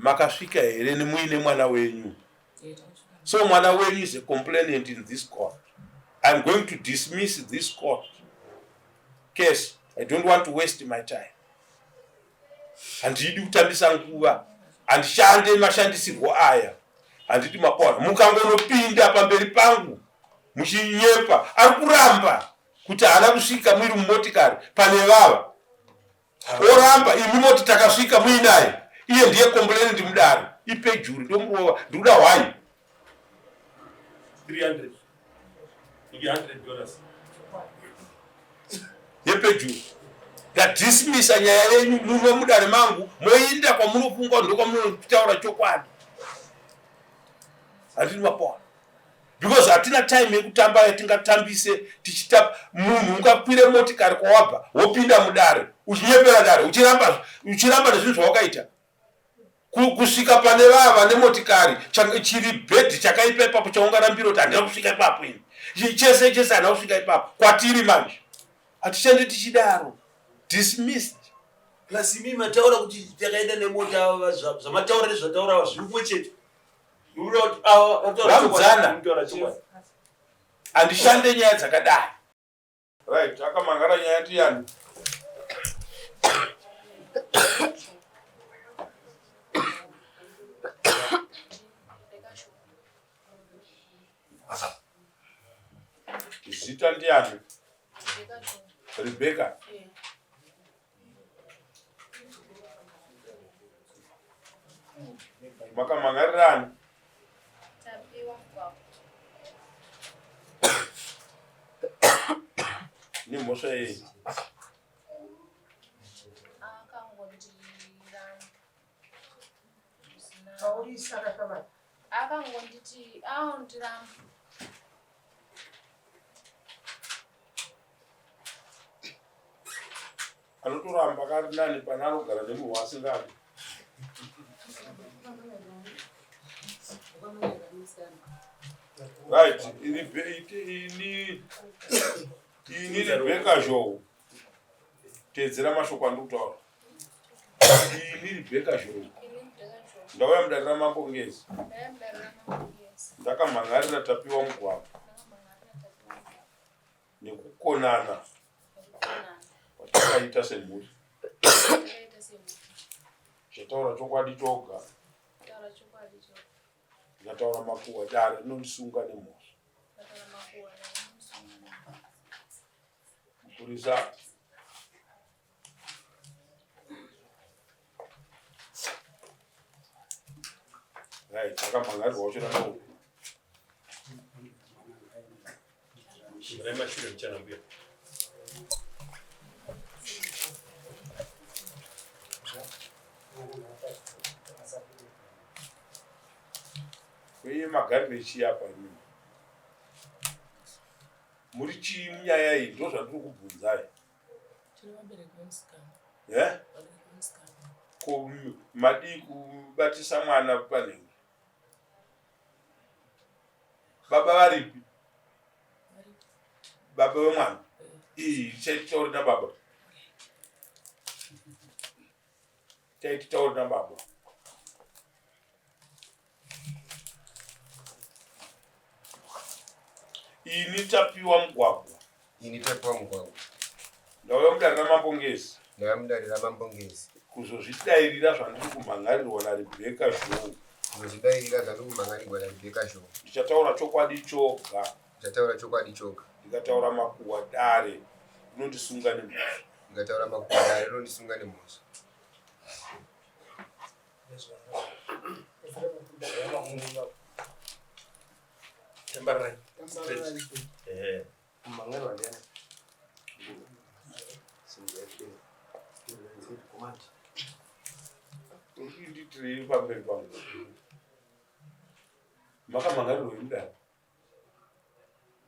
Makasvika here nemuine mwana wenyu? So mwana wenyu is a complainant in this court. I'm going to dismiss this court case. I don't want to waste my time. Handidi kutambisa nguva. Handishande mashandisirwo aya. Handidi mapona. Mukangonopinda pamberi pangu muchinyepa ari kuramba kuti haana kusvika muiri mumotikari pane vava oramba imi moti takasvika muinaye iye ndiye complainant mudare ipejuri ndomurova ndikuda hwai 300 dollars yepejuri ndadismisa nyaya yenyu muno mudare mangu moinda kwamunofunga ndokwamunotaura chokwadi hatini mapona because hatina time yekutamba yatingatambise tichita munhu ungakwire motikari kwawabva wopinda mudare uchinyepera dare uchiramba uchiramba nezvinhu zvawakaita kusvika pane vava nemotikari chiri bhedhi chakaipa ipapo chaungarambira kuti handina kusvika ipapo ini chese chese handina kusvika ipapo kwatiri manje hatichandi tichidaro dismissed plus imi mataura kuti takaenda nemota zvamataura nezvataura zviri kumwe chete Vamudzana handishande nyaya dzakadai. Right, akamangara nyaya ndiyani? Zita ndiyani? Rebecca. Makamhangarirani? Nemhosva yei? Akangonditi aondiramba. Anotoramba kari nani pane anogara nemunhu waasingadi. Right, ini ini Rebecca Zhou. Teedzera mashoko andiri kutaura. Ini Rebecca Zhou. Ndauya mudare raMambo Ngezi. Ndakamhan'arira Tapiwa Mugwagwa. Nekukonana kwatakaita semhuri. Ndichataura chokwadi choga. Ndikataura makuhwa dare rinondisunga nemhosva. Mupurisa Right, akamhangarirwa wacho nanawo. Kweye magariro echii apa imimi? Muri chii munyaya iyi? Ndozvandiri kubvunzai. Eh? Ko madii kubatisa mwana panhengo? Baba varipi? Baba vemwana? Iyi chaitauri nababa. Chaitauri nababa. Ini Tapiwa Mugwagwa. Ini Tapiwa Mugwagwa. Ndauya mudare raMambo Ngezi. Ndauya mudare raMambo Ngezi. Kuzozvidairira zvandiri kumhan'arirwa naRebecca Zhou. Kuzozvidairira zvandiri kumhan'arirwa naRebecca Zhou. Ndichataura chokwadi choga. Ndichataura chokwadi choga. Ndikataura makuhwa dare rinondisunga nemhosva. Ndikataura makuhwa dare rinondisunga nemhosva. Nditirei pamberi pangu. Makamhangarirwa imudare.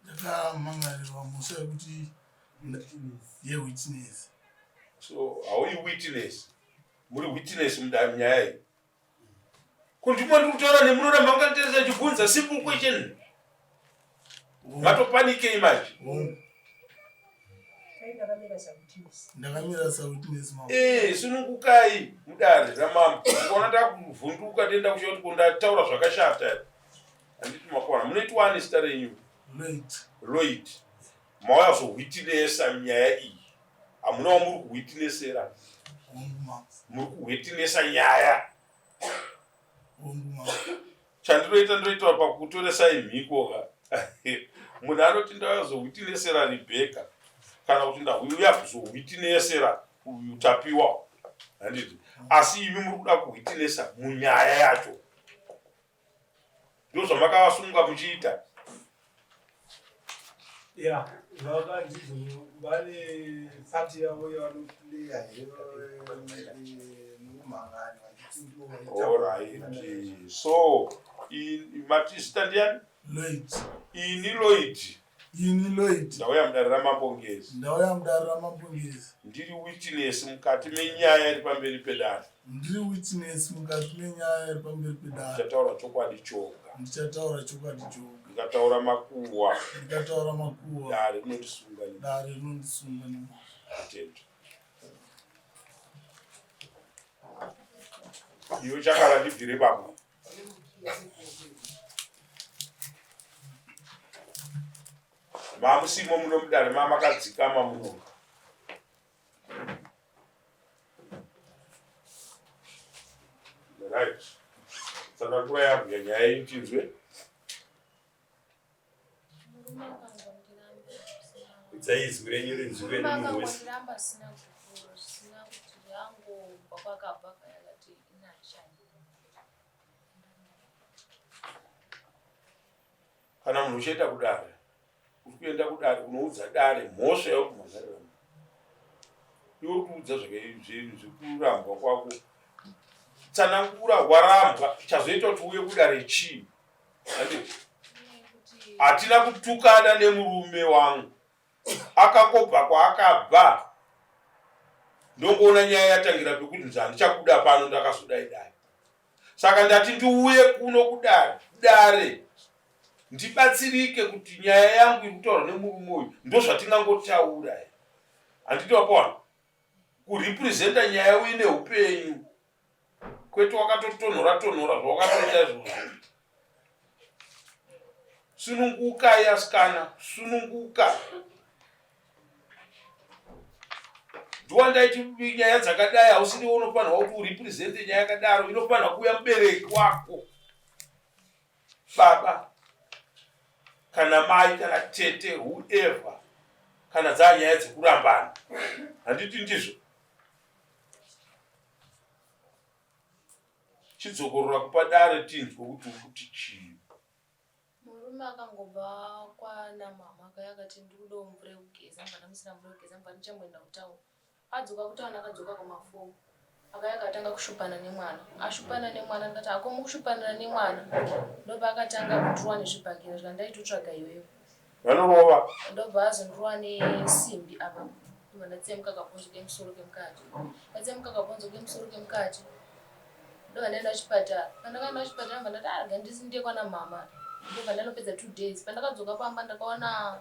Ndakamhangarirwa mhosva yekuti yewitness. So hauyi witness? Muri witness munyaya iyi. Ko ndimo ndiri kutaura nemunoramba mukaniteresa chibvunza simple question. Matopanikei manje. Ndakamira sawitness mambo. Eh, sunungukai mudare ramambo. Ukaona ndakuvhunduka ndenda kushaura kuti ko ndataura zvakashata here. Handiti makwana. Munoitwa ani zita renyu? Lloyd. Lloyd. Mauya kuzohwitinesa nyaya iyi. Hamuna wamuri kuhwitinesera. Hongu mambo. Muri kuhwitinesa nyaya. Hongu mambo. Chandinoita ndinoita pakutoresai mhiko ka. Munhu anoti ndauya Rebecca kana kuti ndauya kuzohwitinesera uyu Tapiwa. Handiti? Asi imi muri kuda kuhwitinesa munyaya yacho. Ndozvamakavasunga muchiita. Ya, vakanzi vane pati yavo yavanoplaya here nokumhangani vachiti ndivo vaita. Alright. So, mati zita ndiani? Lloyd. Ini Lloyd. Ini Lloyd. Ndauya mudare raMambo Ngezi. Ndauya mudare raMambo Ngezi. Ndiri witness mukati menyaya iri pamberi pedare. Ndiri witness mukati menyaya iri pamberi pedare. Ndichataura chokwadi choga. Ndichataura chokwadi choga. Ndikataura makuhwa. Ndikataura makuhwa. Dare rinondisunga. Dare rinondisunga nemhosva. Tendo. Iwe chakala ndibvire baba. Mamusimo muno mudare mamakadzikama muno. Right. Tsanangura yangu yanyaya iyi tinzwe. Murume akangondiramba zvisina Udzai izwi renyu rinzwiwe Murume nemunhu wese. akangondiramba zvisina gupuro zvisina kuti angobva kwakabva akati inachani. Kana munhu uchienda kudare, uri kuenda kudare unoudza dare mhosva yauri kumhan'arira munhu. Iwe uri kuudza zvekurambwa kwako. Tsanangura warambwa, chazoita kuti uuye kudare chii? Handiti? Hatina kutukana nemurume wangu. Akangobva kwaakabva. Ndongoona nyaya yatangira pekuti nzi handichakuda pano ndakazodai dai. Saka ndati ndiuye kuno kudare dare ndibatsirike kuti nyaya yangu iri kutaurwa nemurume uyu ndozvatingangotaura here. Handiti wapawana kurepresenta nyaya uine upenyu kwete wakatotonhora tonhora zvawakatoita izvozvo. Sunungukai asikana, sununguka. Ndiwandaiti nyaya dzakadai hausiri unofanirwa kuti urepresente nyaya yakadaro, inofanirwa kuuya mubereki wako, baba kana mai kana tete whoever, kana dzaa nyaya dzekurambana. Handiti ndizvo? Chidzokorora kupa dare tinzwe kuti uri kuti chii. Murume akangobva kwana mama kaya akati ndikudawo mvura yekugeza ndobva ndamusira mvura yekugeza ndobva ndichamboenda kutown. Adzoka kutown akadzoka kuma4 akauya akatanga kushupana nemwana. Ashupana nemwana ndikati hako mukushupanira nemwana ndopaakatanga kundirova nezvibhakera zvikati ndaitotsvaga iwewe. Vanorova. Ndobva azondirova nesimbi apa ndobva ndatsemuka kabhonzo kemusoro kemukati. Ndatsemuka kabhonzo kemusoro kemukati ndobva ndaenda kuchipatara. Pandakaenda kuchipatara ndobva ndati ah rega ndiende kwana mama. Ndobva ndanopedza 2 days. Pandakadzoka pamba ndakaona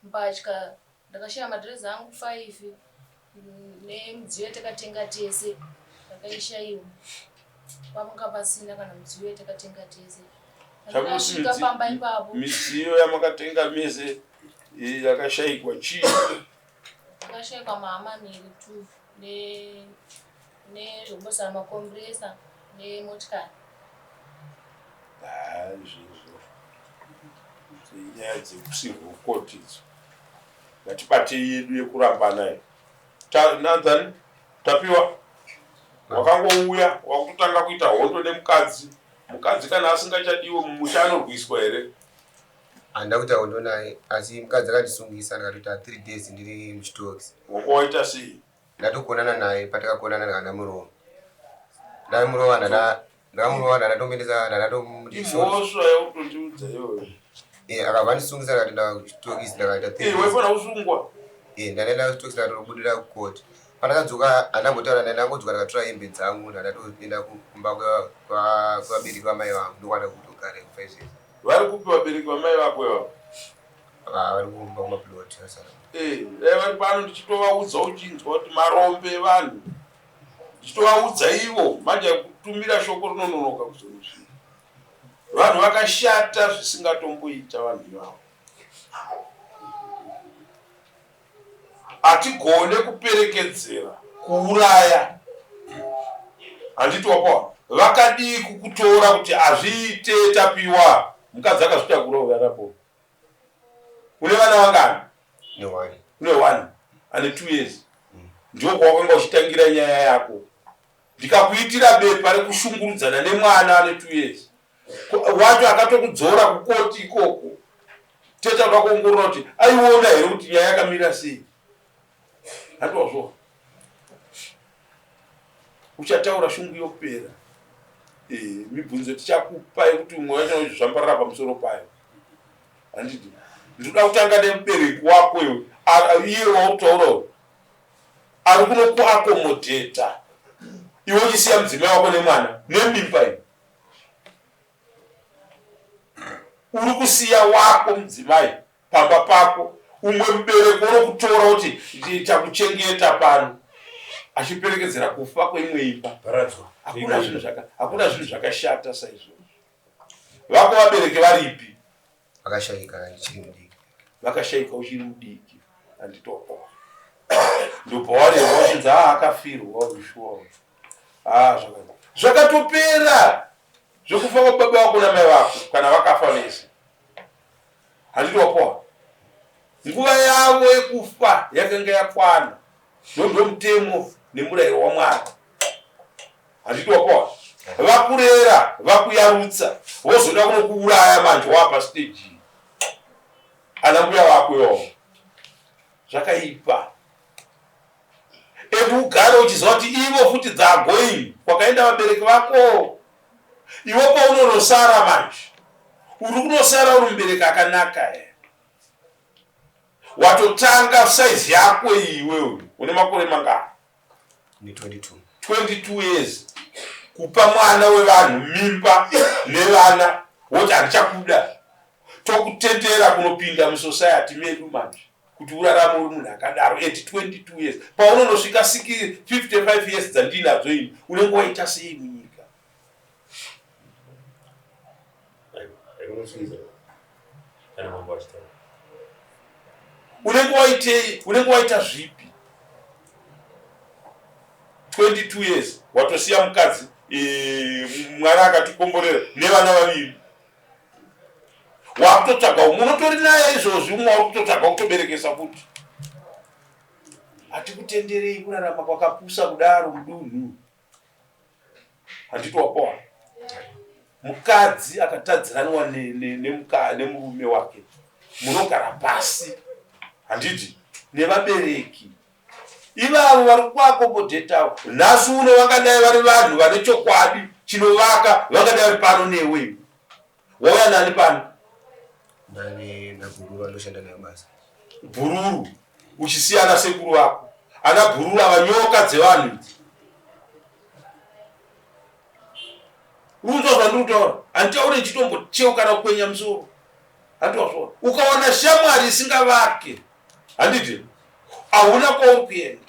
mbatya ndakashaya madhirezi angu 5 nemidziyo yatakatenga tese ndakaishaiwa. Panga pasina kana midziyo yatakatenga tese. Pandakasvika pamba ipapo Midziyo yamakatenga mese yakashaikwa chii? Yakashaikwa mahamamiri 2 ne nezvekumbosana makomburesa nemotikari. Haa izvozvo nyaya dzekucivil court idzo. Ngatibatei yedu yekurambana iyi. Nathan Tapiwa wakangouya wakutotanga kuita hondo nemukadzi. Mukadzi kana asingachadiwe mumusha anorwiswa here? Handina kuita hondo naye asi mukadzi akandisungisa ndikatoita 3 days ndiri muchitokisi. Wanga waita sei? Ndatokonana naye patakakonana ndakandamurova. Ndamurova ndana ndakamurova ndandatomuendesa ndandatomuti sorry. Imhosva yakutondiudza iyoyo. Eh akabva andisungisa ndakatoenda kuchitokisi ndakaita 3 Eh days. waifanira kusungwa. Eh ndakaenda kuchitokisi ndakatobudira kucourt. Pandakadzoka handambotaura naye ndangodzoka ndakatora hembe dzangu ndandatoenda kumba kwevabereki vamai vangu ndokwanda kutogara kubva izvezvi. Vari kupi vabereki vamai vako ivavo? Ah, vari kumba kumaplot asara. Eh, dai vari pano ndichitovaudza uchinzwa kuti marombe evanhu ndichitovaudza ivo manje kutumira shoko rinononoka kuzonosvika. Vanhu vakashata zvisingatomboita vanhu ivavo. Hatigone kuperekedzera kuuraya handiti wapawa vakadii kukutora kuti hazviite tapiwa mukadzi akazvitakura uyo atapiwa une vana vangani une one ane two years mm. ndiko kwawakanga uchitangira nyaya yako ndikakuitira bepa rekushungurudzana nemwana ane two years wacho akatokudzora kukoti ikoko teta kuda kuongorora kuti aiona here kuti nyaya yakamira sei hatiwazvoa uchataura shungu yopera e, mibvunzo tichakupa yekuti umwe wacho zvambarara pamusoro payo handiti ndinoda kutanga nemubereki wako iwe iye wautaura uyu ari kunokuakomodheta iwe uchisiya mudzimai wako nemwana nemimba iyi uri kusiya wako mudzimai pamba pako umwe mubereki unokutora kuti takuchengeta pano achiperekedzera kufa kweimwe imba hakuna zvinhu zvakashata saizvozvo vako vabereki varipi Vakashaika ndichiri mudiki. Vakashaika uchiri mudiki handitopo. Ndobva warehwa uchinzi haa akafirwa uyu shuwa uyu. Haa zvakadai. Zvakatopera zvekufa kwababa vako namai vako kana vakafa vese. Handiti wapoa. Nguva yavo yekufa yakanga yakwana. Ndo mutemo nemurayiro waMwari. Handiti wapoa. Vakurera, vakuyarutsa, vozoda kunokuuraya manje wapa stage. Ana mbuya vako iwawo. Zvakaipa. And ugare uchiziva kuti ivo futi dzagoing kwakaenda vabereki vako. Iwe paunonosara manje. Uri kunosara uri mubereki akanaka here? Watotanga size yako iwe une makore mangani? 22 22 years kupa mwana wevanhu mimba nevana woti handichakuda tokutendera kunopinda musociety medu manje kuti urarame uri munhu akadaro at 22 years paunonosvika 55 years dzandinadzo ini unenge waita sei munyika Unenge waitei? Unenge waita zvipi? 22 years watosiya mukadzi e, Mwari akatikomborera nevana vaviri wakutotsvaga umwe unotori naye izvozvi umwe wari kutotsvaga kutoberekesa futi hatikutenderei kurarama kwakapusa kudaro mudunhu Handiti wapoa mukadzi akatadziranwa nemurume wake munogara pasi handiti nevabereki ivavo vari kuakomodhetawo nhasi uno vangadai vari vanhu vane chokwadi chinovaka vangadai vari pano newe wauya nani pano Ndane nabhururu anoshanda nayo basa. Bhururu uchisiya ana sekuru vako. Ana bhururu ava nyoka dzevanhu idzi. Unzwa zvandiri kutaura? Handitaure ndichitombocheuka kana kukwenya musoro. Handiwazvona. Ukawana shamwari isingavake, handiti hauna kwauri kuenda.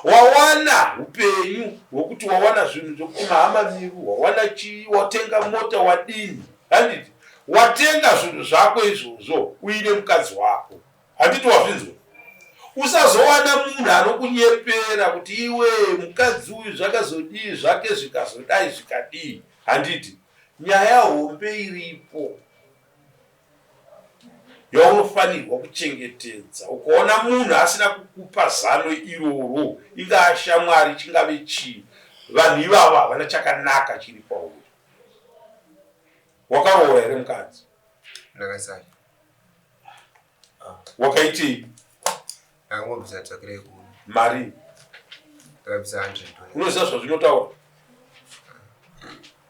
Wawana upenyu hwekuti wawana zvinhu zvekuti mahama miru, wawana chii, watenga mota, wadini, handiti? Watenga zvinhu zvako izvozvo uine mukadzi wako, handiti wazvinzwa? Usazowana munhu anokunyepera kuti iwe mukadzi uyu zvakazodii zvake zvikazodai zvikadii, handiti? Nyaya hombe iripo yaunofanirwa kuchengetedza. Ukaona munhu asina kukupa zano iroro, ingaa shamwari, chingave chii, vanhu ivavo havana chakanaka chiri pauri. Wakaroora here mukadzi? Ndakasara. Wakaitei? Ndakangobvisa tsvakirai kuno. Mari. Ndakabvisa 100 dollars. Unoziva zvazvinotaura?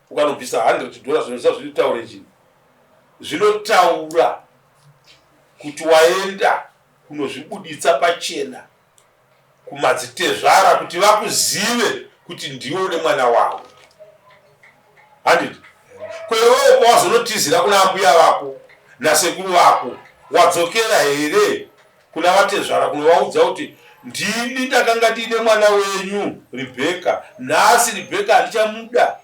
Ukanobvisa 100 dollars unoziva zvinotaura ichi? Zvinotaura kuti waenda kunozvibuditsa pachena kumadzitezvara kuti vakuzive kuti ndiwe une mwana wavo. Handiti? Kwewewo pawazonotizira kuna ambuya vako nasekuru vako wadzokera here kuna vatezvara kunovaudza kuti ndini ndakanga ndiine mwana wenyu Rebecca nhasi Rebecca handichamuda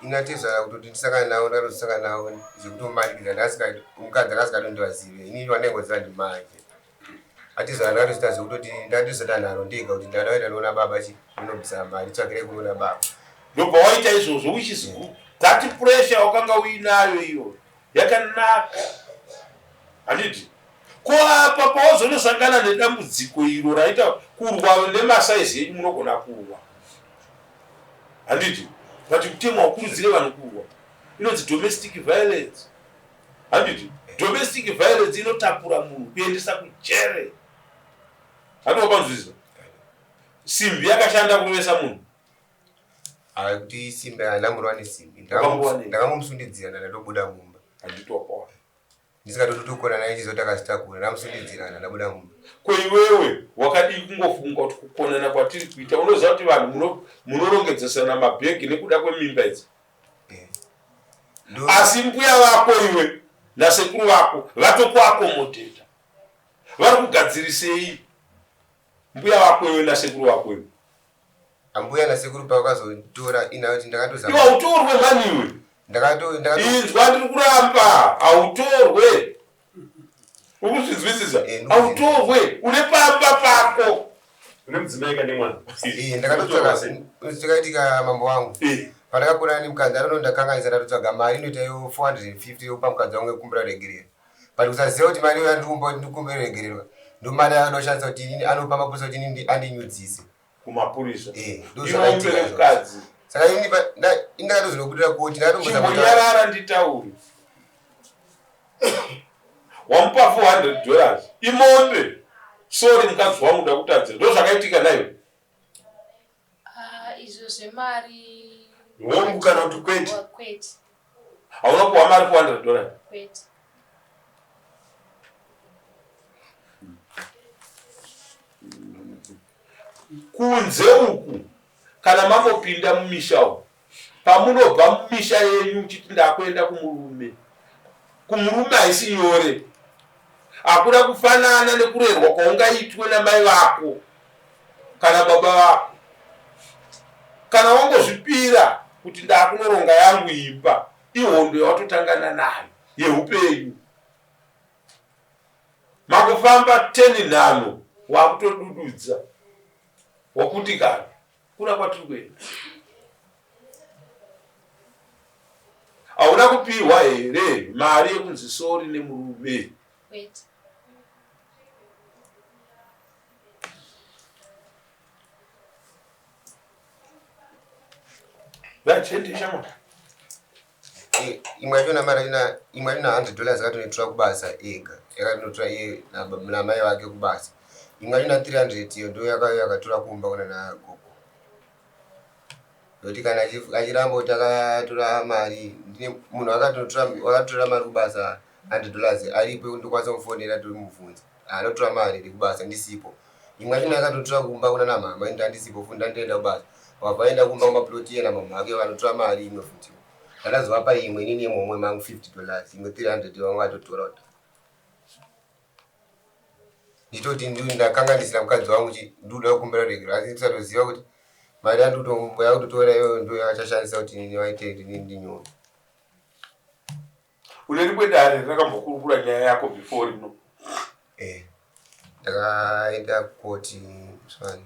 Ina tezvara kutoti ndisangane navo ndakatosangana navo zvekutomanikidza mukadzi akasingatondivazive ini wandaingoziva ndimai atezvara ndakatozoita zvekutoti ndakatozoita nharo ndega kuti ndakaenda noona baba chi ndinobvisa mari tsvakirai kunoona baba ndobva waita izvozvo which is good that pressure wakanga uinayo iyo yakanaka handiti ko apa pawazonosangana nedambudziko iro raita kurwa nemasaizi enyu munogona kurwa handiti but mutemo haukurudzire vanhu kurwa inonzi domestic violence handiti domestic violence inotapura munhu kuendesa kujere handi wapanzwisisa simbi yakashanda kurovesa munhu Hayi kuti simbi handamurova nesimbi ndakangomusundidzira ndatobuda mumba handiti wakaona ndisingatotokona naye chizoti akazvitakura ndamusundidzirana ndabuda mumba ko iwewe wakadii kungofunga kuti kukonana kwatiri kuita unoziva kuti vanhu munorongedzesana mabhegi nekuda kwemimba idzi eh. Asi mbuya vako iwe nasekuru vako vatokuakomodheta vari kugadzirisei mbuya vako iwe nasekuru vako iwe Ambuya nasekuru pavakazotora ini kuti ndakatozama. Iwe hautorwe mhani iwe. Ndakato ndakato Inzwa ndiri kuramba hautorwe. Ukuzvinzwisisa? Eh, Hautorwe une pamba pako. Une mudzimai kane mwana. Eh, ndakatotsvaga zvakaitika mambo wangu. Eh. Pandakakura nemukadzi anono ndakanganisa ndatotsvaga mari inoita yo 450 yokupa mukadzi wangu yekukumbira regerero. But kusaziva kuti mari iyo yandiri ndikumbira regerero ndomari yanoshandisa kuti inini anopa mapurisa kuti inini andinyudzise. Kumapurisa. Eh, Irombe remukadzi. Saka ini ndakatozonobudira koti ndakatombonyarara nditaure. Wamupa 400 dollars. Imombe. Sorry mukadzi wangu ndakutadzira. Ndozvakaitika nayo. Ah, izvo zvemari. Hongu kana kuti kwete. Kwete. Hauna kuwa mari 400 dollars. Kwete. Kunze uku kana mambopinda mumisha umu pamunobva mumisha yenyu uchiti ndakuenda kumurume kumurume haisi nyore hakuna kufanana nekurerwa kwaungaitwe namai vako kana baba vako kana wangozvipira kuti ndakunoronga yangu imba ihondo yawatotangana nayo yeupenyu Makufamba ten nhanho wakutodududza wakundikana kuna kwatiri kuenda. Hauna kupihwa here mari yekunzi sori nemurume? Wait. Vachende shamwari. Eh, imwe yachona mari ina imwe yachona 100 dollars akatonotora kubasa ega yakatonotora iye namai vake kubasa imwe yachona 300 iyo ndo yakatora kumba kuna nagogo nokuti kana achiramba kuti akatora mari ndine munhu akatotora mari kubasa 100 dollars aripo ndokwanisa kufonera tomubvunza anotora mari iri kubasa ndisipo imwe yachona yakatotora kumba kuna namama indi andisipo futi ndandienda kubasa wabva aenda kumba kumaplot iye namama ake vanotora mari imwe futi ndakazovapa imwe inini yemhomwe mangu 50 dollars imwe 300 vamwe vatotora kuti nditoti ndakanganisira mukadzi wangu chi ndikuda kukumbira ruregerero asi ndisatoziva kuti mari yandikutotora iyoyo ndo yachashandisa kuti nini vaite kuti nini ndinyore Une rimwe dare rakambokurukura nyaya yako before rino? Eh, ndakaenda kukoti muswani.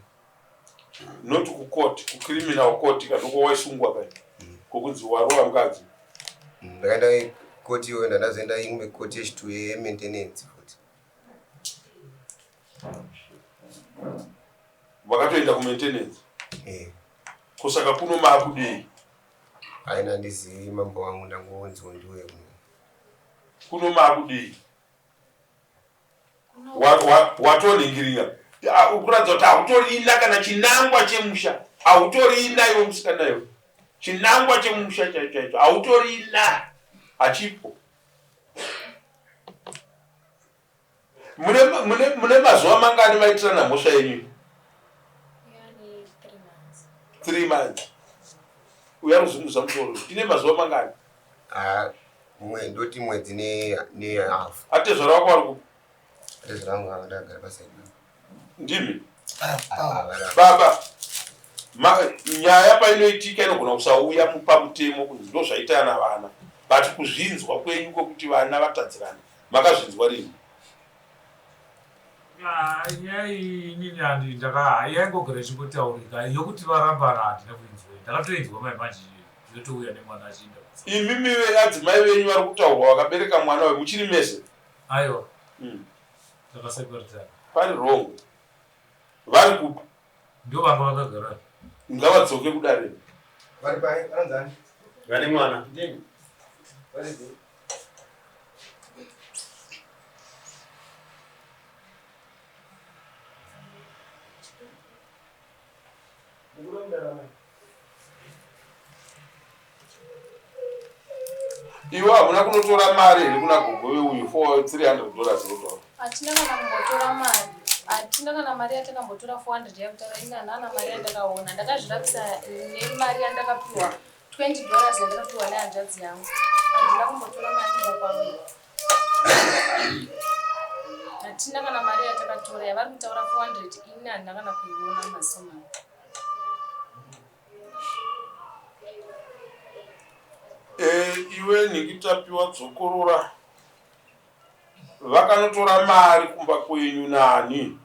Not kukoti, kucriminal court kana uko waisungwa kai. Kokunzi warova mukadzi. Ndakaenda koti iyoyo ndandazoenda imwe koti yechitwo yemaintenance futi. Wakatoenda kumaintenance? Eh. Ko saka kuno maakudei? Aina handizivi mambo wangu ndangonzwa ndiuye kuno. Kuno maakudii? Watoningirira. Ukuratidza kuti hautorina kana chinangwa chemusha. Hautorina iwe musikana iwe. Chinangwa chemusha chaicho chaicho hautorina. Hachipo. Mune mune mune mazuva mangani maitirana mhosva yenyu? 3 months. Uya kuzunguza musoro. Tine mazuva mangani? Ah, Mwe ndoti mwedzi ne ne half. Atezvara wako vari kupi? Atezvara wangu ava ndakagara pasaidi. Ndimi? Baba, ma, nyaya painoitika inogona kusauya pamutemo kunzi ndozvaita ana vana but kuzvinzwa kwenyu kwekuti vana vatadzirana makazvinzwa rini? Ah, nyaya iyi inini handi ndaka yaingogara ichingotaurika yokuti varambana handina kuinzwa ndakatoinzwa mai manje yotouya nemwana achiinda Imimi adzimai venyu vari kutaurwa vakabereka mwana uyu muchiri mese? Aiwa. Takaseparatana. Pari wrong. Vari kupi? Ndo vanga vakagara. Ngavadzoke kudare. Vari pai? Vanonzani? Vane mwana. Ndini. Vari zi. Iwe hamuna kunotora mari here kuna gogo veuyu 300 dollars rotora? Hatina kana kumbotora mari. Hatina kana mari yatakambotora 400 yakutaura ini hanana mari yandakaona. Ndakazvirapisa nemari yandakapiwa 20 dollars yandakapiwa nehanzvadzi yangu. Handina kumbotora mari kubva kwauri. Hatina kana mari yatakatora yavari kutaura 400 ini handina kana kuiona mumaziso mangu. Eh, iwe nhingi Tapiwa dzokorora vakanotora mari kumba kwenyu nani?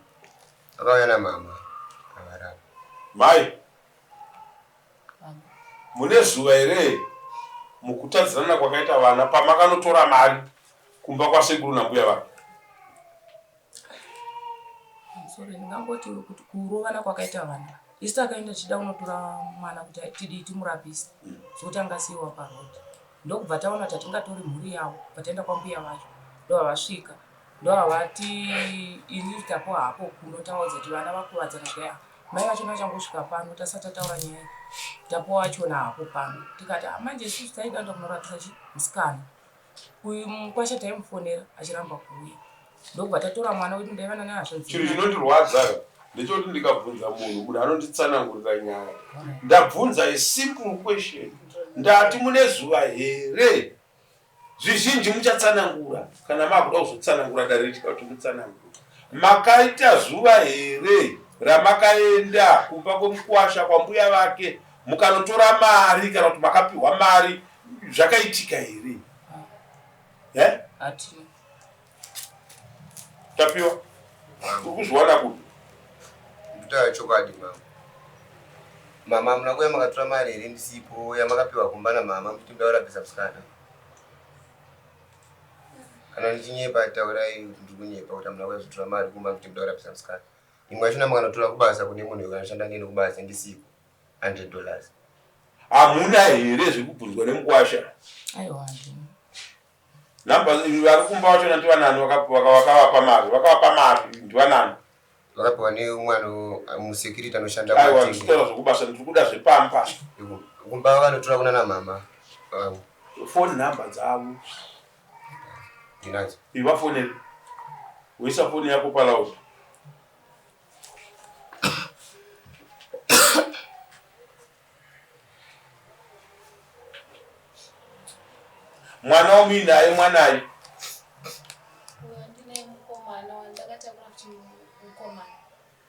Vakauya namama avarapa. Mai, mune zuva here mukutadzirana kwakaita vana pamakanotora mari kumba kwasekuru nambuya vake? Sorry, ndingangoti kuti kurovana kwakaita vana isu takaenda tichida kunotora mwana kuti tidii timurapise zvekuti angasiiwa paroad ndokubva taona kuti hatingatori mhuri yavo bva taenda kwambuya vacho ndobva vasvika ndobva vati ini tapo hapo kuno taudza kuti vana vakuvadzana zviya mai vachona vachangosvika pano tasati tataura nyaya tapo wachona hapo pano tikati ah, manje isusu taida kuenda kunorapisa chi musikana uyu mukwasha taimufonera achiramba kuuya ndokubva tatora mwana wedu ndaiva nani hazvanzi Chinhu chinondirwadza ndechekuti ndikabvunza munhu, munhu anonditsanangurira nyaya. Ndabvunza a simple question, ndati mune zuva here? Zvizhinji muchatsanangura kana makuda kuzotsanangura dare richida kuti mutsanangure. Makaita zuva here ramakaenda kumba kwemukwasha kwambuya vake mukanotora mari kana kuti makapiwa mari zvakaitika here? Eh? Hatina. Tapiwa, uri kuzviwana kupi? Ndikutaura chokwadi mama. Mama hamuna kuuya makatora mari here ndisipo yamakapiwa kumba namama muchiti muda kurapisa musikana? Kana ndichinyepa taurai kuti ndiri kunyepa kuti hamuna kuuya kuzotora mari kumba muchiti muda kurapisa musikana. Imwe yachona makanotora kubasa kune munhu anoshanda neni kubasa ndisipo. 100 dollars. Hamuna here zvekubvunzwa nemukwasha? Aiwa handina. Number vari kumba vacho ndivanani vakavapa mari vakavapa mari ndivanani? Vakapiwa nemwana musecurity anoshanda Aiwa ndikutaura zvekubasa ndiri kuda zvepamba. Kumba vanotora kunana mama. Phone number dzavo. Ndinadzo. Ivafonere. Woisa foni yako paloud. Mwana wamuinaye mwanai? Ndinaye mukomana wandakatakura kuti mukomana.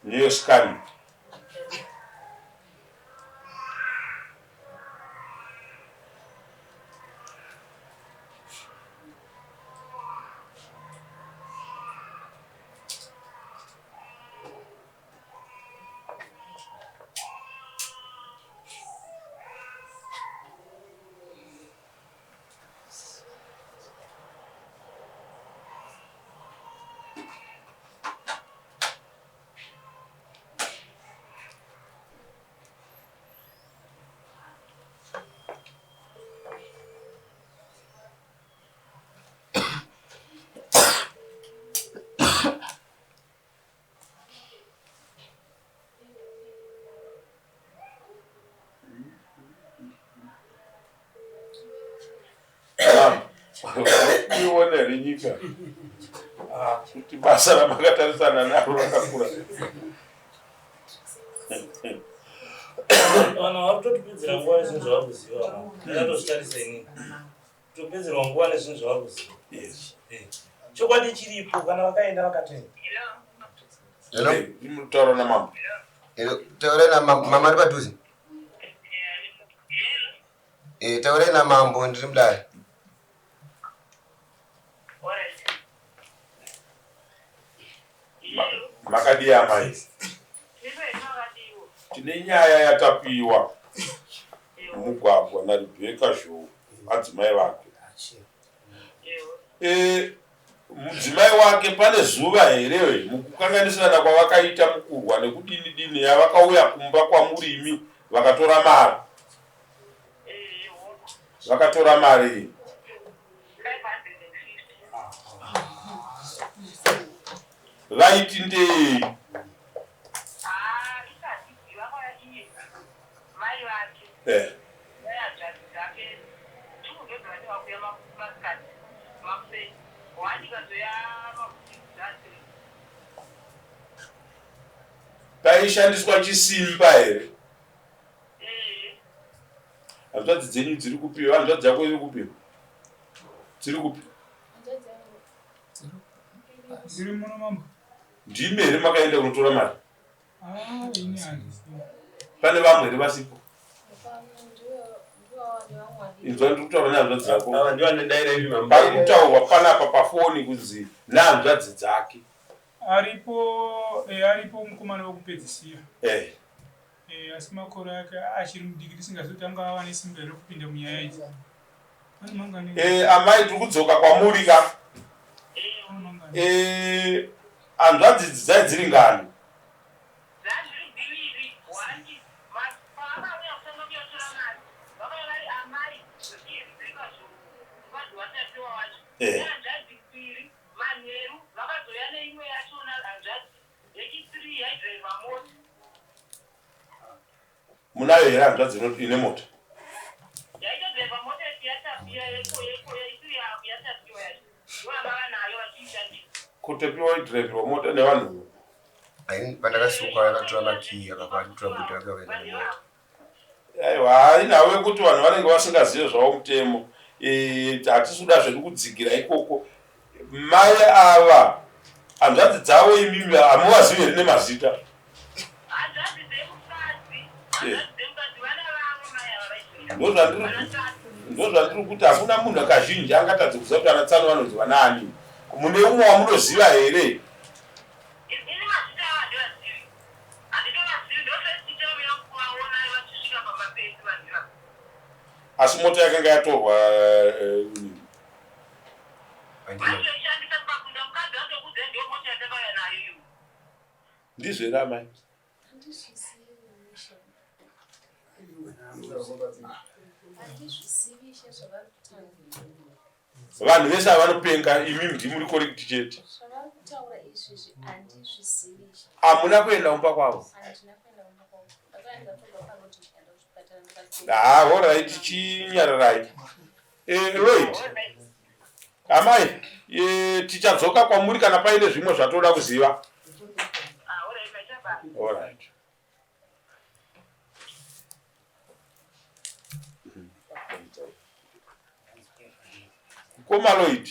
Ndiyo scan. Iona here nyika ah, kuti basa ramakatarisana naro rakakura. Vanhu vari kutotipedzera nguva nezvinhu zvavari kuziva. Ndakatozvitarisa inini. Kutopedzerwa nguva nezvinhu zvavari kuziva. Yes. Eh. Chokwadi chiripo kana vakaenda vakatoenda. Hello? Taura namambo. Hello, taurai namambo. Mama ari padhuze? Eh, taurai namambo ndiri mudare. Makadii amai? Tine nyaya yatapiwa mugwagwa naRebecca Zhou adzimai vake. E, mudzimai wake pane zuva here mukukanganisirana kwavakaita mukurwa nekudini dini yavakauya kumba kwamurimi vakatora mari vakatora mari vaiti ndei eh. Paishandiswa chisimba here? Hanzvadzi dzenyu dziri kupi? Hanzvadzi yako iri kupi? Dziri kupi? Ndiri muno mambo. Ndimi here makaenda kunotora mari? Ah, ini handisi. Pane vamwe here vasipo? Inzwa ndiri kutaura nehanzvadzi dzako. Ava ndivo vanodaira ivi mambo. Pari kutaurwa panapa pafoni kunzi nehanzvadzi dzake. Aripo, eh, aripo mukomana wekupedzisira. Eh. Eh, asi makore ake achiri mudiki tisingazivi kuti anga ava nesimba here kupinda munyaya idzi. Pane mangani? Eh, amai tiri kudzoka kwamuri ka. Eh, hanzvadzi idzi dzai dziri ngani? Eh. Munayo here hanzvadzi ine mota? Kutopiwa idhiraivhirwa mota nevanhu. Ayi pandakasuka akatora makiyi akabva atotora bhuti rake akaenda nemota. Aiwa, haina wekuti vanhu vanenge vasingazive zvavo mutemo. Eh, hatisi kuda zvedu kudzikira ikoko. Mai ava hanzvadzi dzavo imimi hamuvazivi here nemazita? Eh. Ndozvandiri kuti hakuna munhu kazhinji angatadze kuziva kuti ana tsano vanonzi vanaani. Mune umwe wamunoziva here? Asi mota yakanga yatorwa eh, ndizvo here amai? Vanhu vese ava vanopenga, imi ndimuri correct chete. Hamuna kuenda kumba kwavo? Haa, horaiti, chinyararai. Eh, Lloyd, amai, eh, tichadzoka kwamuri kana paine zvimwe zvatoda kuziva. Alright. Mkoma Lloyd,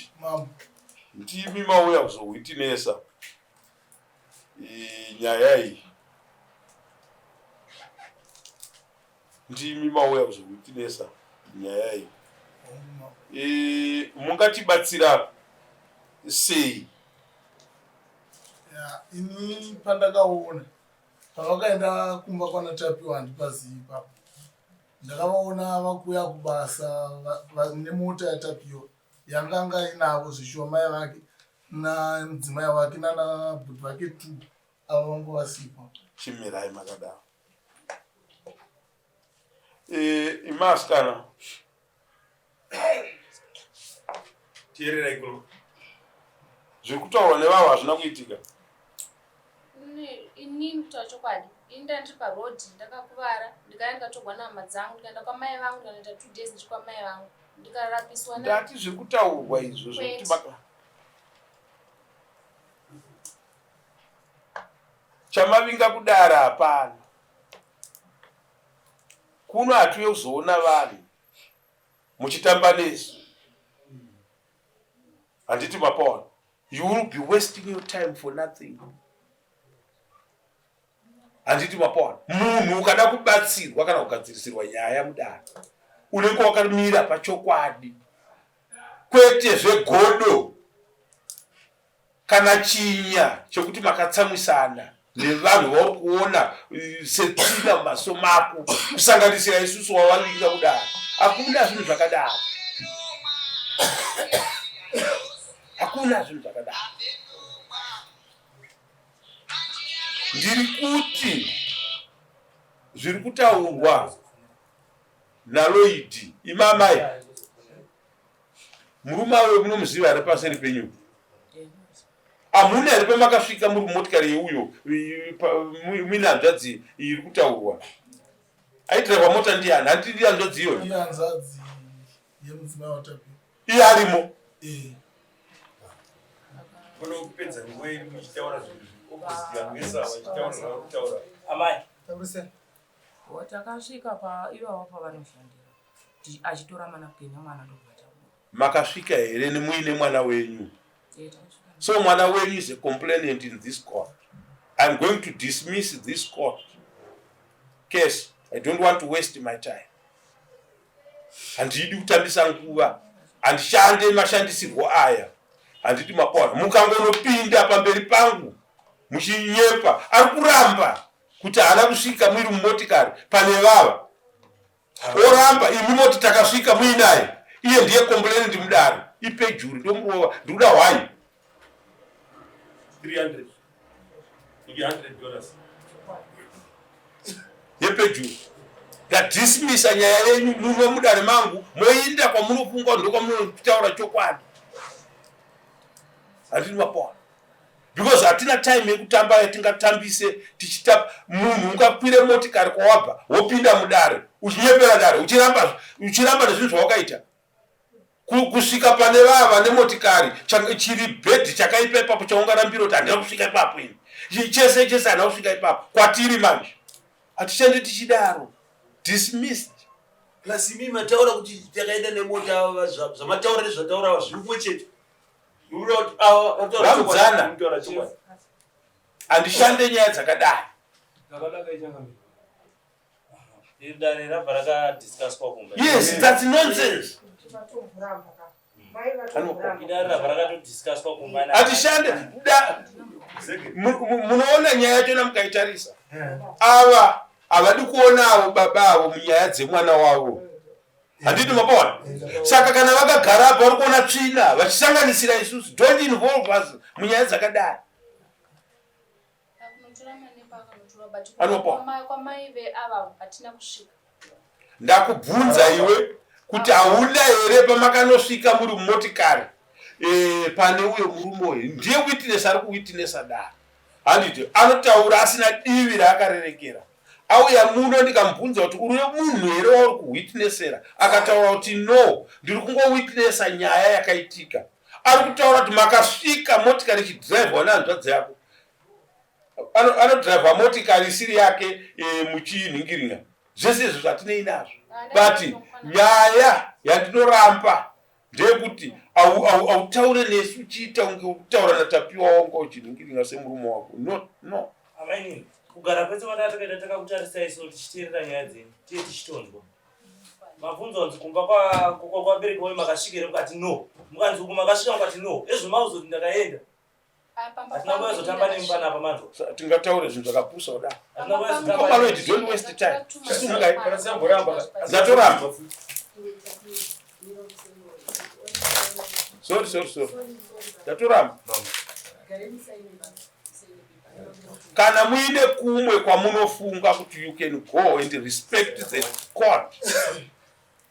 ndimi mauya kuzohwitinesa nyaya iyi. Ndimi mauya kuzohwitinesa nyaya iyi. E, mungatibatsira sei? Ya, ini pandakaona pavakaenda kumba kwana Tapiwa handipazivi ipapo. Ndakavaona vakuuya kubasa nemota yaTapiwa yanganga inavo zvishuwa mai vake namudzimai wake nana bhuti vake two ava vanga vasipo. Chimirai makadaro. Eh, imi asikana Teererai kuno. Zviri kutaurwa nevavo hazvina kuitika. Inini kutaura chokwadi, ini ndanga ndiri paroad ndakakuvara, ndikaya ndikatogwa nehama dzangu, ndikaenda kwamai vangu ndikanoita 2 days ndiri kwamai vangu ndikarapiswa. Ndati zviri kutaurwa izvo zvekuti maka chamavinga kudara hapana. Kuno hatiuye kuzoona vanhu muchitamba nesu. Handiti mapaona? You will be wasting your time for nothing. Handiti mapaona? Munhu ukada kubatsirwa kana kugadzirisirwa nyaya mudare, unenge wakamira pachokwadi, kwete zvegodo kana chinya chekuti makatsamwisana nevanhu vauri kuona eh, setsvina mumaso mako kusanganisira isusu wavavinga kudaro. Hakuna zvinhu zvakadaro, hakuna zvinhu zvakadaro. Ndiri kuti zviri kutaurwa naLoidi imamai Murume ayo munomuziva here paseri penyu? Hamuna here pamakasvika muri mumotikari yeuyo muine hanzvadzi iri kutaurwa? Aidhiraivha mota ndiani? Handiti ndiye hanzvadzi iyoyo? Iye hanzvadzi yemudzimai waTapiwa. Iye arimo. Eh. Kupedza nguva yedu muchitaura zvinhu zviri opposite vanhu vese ava vachitaura zvavari kutaura. Amai. Takasvika pa ivavo pavanoshandira. Achitora manapukeni emwana ndobva tabuda. Makasvika here muine mwana wenyu? So mwana wenyu is a complainant in this court. I'm going to dismiss this court case. I don't want to waste my time. Handidi kutambisa nguva. Handishande mashandisirwo aya. Handidi makona. Mukangonopinda pamberi pangu muchinyepa, ari kuramba kuti haana kusvika muiri mumotikari pane vava. Oramba imi moti takasvika muinaye iye ndiye complainant mudare ipejuri ndomurova ndikuda hwai 300 100 dollars yepejuri ndadismisa nyaya yenyu muno mudare mangu moinda kwamunofunga ndokwamunotaura chokwadi hatini mapona because hatina time yekutamba yatingatambise tichitamba. Munhu ungakwire motikari kwawabva wopinda mudare uchinyepera dare uchiramba uchiramba nezvinhu zvawakaita kusvika pane vava vane motikari chiri bhedhi chakaipa ipapo chaungarambira kuti handina kusvika ipapo ini chese chese handina kusvika ipapo kwatiri manje hatishande tichidaro dismissed. Plus imi mataura kuti takaenda nemota zvamataura nezvataura zviri kumwe chete. Vamudzana handishande nyaya dzakadai. Yes, that's nonsense. Hatishande munoona nyaya yachona mukaitarisa ava havadi kuona avo baba avo munyaya dzemwana wavo handiti mapaona saka kana vakagara apa vari kuona tsvina vachisanganisira isusu don't involve us munyaya dzakadai ndakubvunza iwe kuti hauna here pamakanosvika muri mumotikari e, pane uyo murume uyu ndiye witness ari kuwitnessa dare handiti anotaura asina divi raakarerekera Auya muno ndikamubvunza kuti uri munhu here wauri kuwitnessera akataura kuti no ndiri kungowitnessa nyaya yakaitika. Ari kutaura kuti makasvika motikari ichidhiraivhwa nehanzvadzi yako. Anodhiraivha motikari isiri yake e, muchinhingiringa. Zvese izvo zvatinei nazvo. But nyaya yandinoramba ndeyekuti autaure nesu uchiita kunge uri kutaura naTapiwa wanga uchinhingiringa semurume wako. No, no. Amainini, kugara kwese kwatanga takaita takakutarisai so tichiteerera nyaya dzenyu, tiye tichitonzwa. Mabvunzwa kunzi kumba kwabereki wayo makasvika here mukati no. Mukanzi uku makasvika mukati no. Ezvo mauzoti ndakaenda. Hatina kuuya kuzotamba nemi panapa manzwa. Tingataure zvinhu zvakapusa kudaro. Mukoma Lloyd, don't waste time. Chisimukai. Ndatoramba. Sorry, sorry, sorry. Ndatoramba. Kana muine kumwe kwamunofunga kuti you can go and respect the court,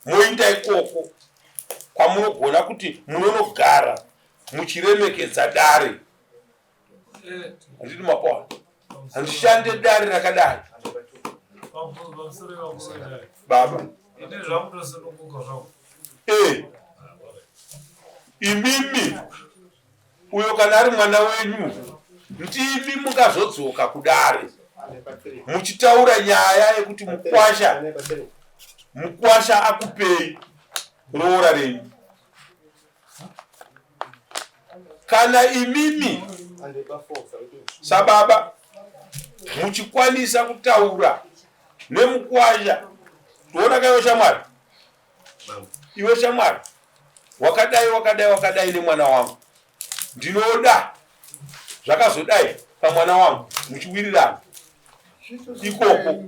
moinda ikoko kwamunogona kuti munonogara muchiremekedza dare. Handiti mapaona? Handishande dare rakadai. Baba. Eh. Imimi uyo kana ari mwana wenyu ndimi mungazodzoka kudare muchitaura nyaya yekuti mukwasha mukwasha akupei roora renyu. Kana imimi sababa muchikwanisa kutaura nemukwasha, toona kaiwe shamwari, iwe shamwari, wakadai wakadai wakadai nemwana wangu, ndinoda zvakazodai pamwana wangu, muchiwirirana ikoko.